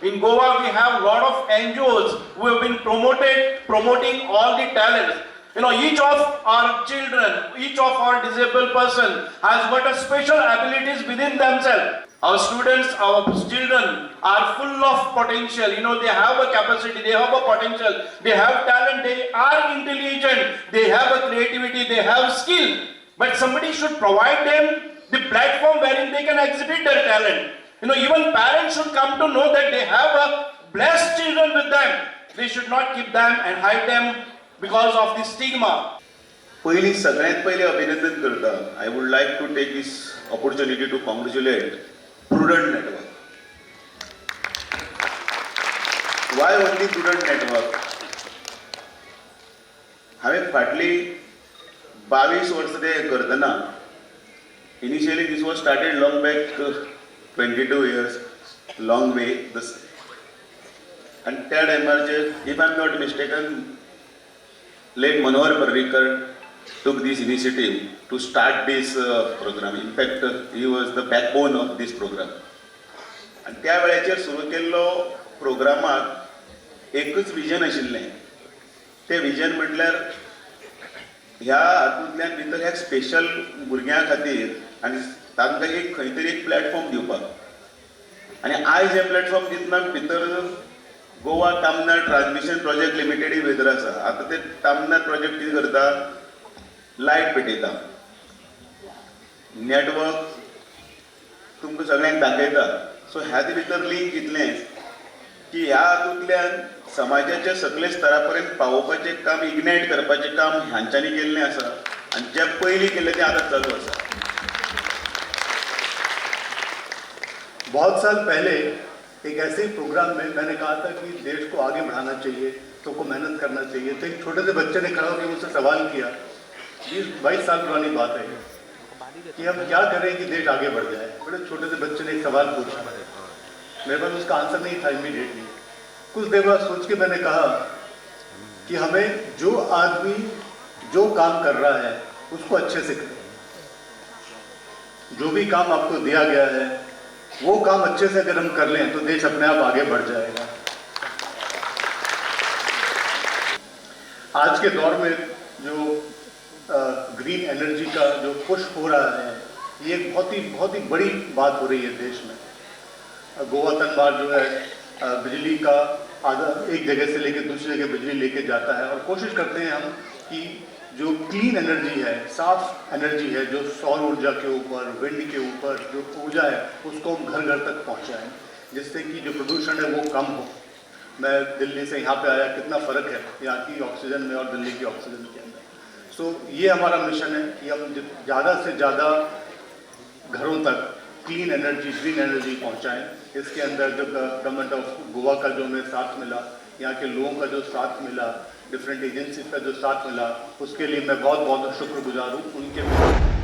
In Goa, we have lot of NGOs who have been promoting all the talents. You know, each of our children, each of our disabled person has got a special abilities within themselves. Our students, our children are full of potential. You know, they have a capacity, they have a potential, they have talent, they are intelligent, they have a creativity, they have skill. But somebody should provide them the platform wherein they can exhibit their talent. You know, even parents should come to know that they have a blessed children with them. They should not keep them and hide them because of the stigma. पयलीं सगळ्यांत पयलीं अभिनंदन करता. I would like to take this opportunity to congratulate Prudent Network. Why only Prudent Network? हांवें फाटलीं 22 वर्सां तें करतना, initially this was started long back, 22 years long way this. आनी त्या टायमार, if I am not mistaken, late Manohar Parrikar took this initiative to start this program. In fact, he was the backbone of this program. आनी त्या वेळाचेर सुरू केल्लो प्रोग्रामाक एकूच vision आशिल्लें. तें विजन म्हटल्यार ह्या हातूंतल्यान भितर ह्या स्पेशल भुरग्यां खातीर आनी तांकां एक खंय तरी एक प्लॅटफॉर्म दिवपाक. आनी आयज हें प्लॅटफॉर्म दितना भितर गोवा तामनार ट्रान्समिशन प्रोजेक्ट लिमिटेडूय भितर आसा. आतां ते तामनार प्रोजेक्ट कितें करता? लायट पेटयता, नेटवर्क तुमकां सगळ्यांक दाखयता. सो ह्या भितर लिंक इतलेंच की ह्या हातूंतल्यान समाजाच्या सगळे स्तरा पर्यंत पावोवपाचें काम, इग्नायट करपाचें काम ह्यांच्यांनी केल्लें आसा आनी जें पयलीं केल्लें तें आतां चालू आसा. बहुत साल पहले एक ऐसे ही प्रोग्राम में मैंने कहा था कि देश को आगे बढ़ाना चाहिए, सबको मेहनत करना चाहिए। तो एक छोटे से बच्चे ने खड़ा होकर मुझसे सवाल किया, 20-22 साल पुरानी बात है, कि हम क्या करें कि देश आगे बढ़ जाए। बड़े छोटे से बच्चे ने एक सवाल पूछा, मेरे पास उसका आंसर नहीं था इमीडिएटली। कुछ देर बाद सोच के मैंने कहा कि हमें जो आदमी जो काम कर रहा है उसको अच्छे से करें। जो भी काम आपको दिया गया है वो काम अच्छे से अगर हम कर लें तो देश अपने आप आगे बढ़ जाएगा। आज के दौर में जो ग्रीन एनर्जी का जो पुश हो रहा है, ये एक बहुत ही बड़ी बात हो रही है देश में। गोवा तनवार जो है बिजली का आधा एक जगह से लेकर दूसरी जगह बिजली लेके जाता है और कोशिश करते हैं हम कि जो क्लीन एनर्जी है, साफ एनर्जी है, जो सौर ऊर्जा के ऊपर, विंड के ऊपर जो ऊर्जा है, उसको हम घर घर तक पहुंचाएं, जिससे कि जो प्रदूषण है वो कम हो। मैं दिल्ली से यहाँ पे आया, कितना फ़र्क है यहाँ की ऑक्सीजन में और दिल्ली की ऑक्सीजन के अंदर। सो ये हमारा मिशन है कि हम ज़्यादा से ज़्यादा घरों तक क्लीन एनर्जी, ग्रीन एनर्जी पहुँचाएँ। इसके अंदर जो गवर्नमेंट ऑफ गोवा का जो हमें साथ मिला, यहाँ के लोगों का जो साथ मिला, डिफरेंट एजेंसीज का जो साथ मिला, उसके लिए मैं बहुत बहुत शुक्रगुजार हूँ उनके भी।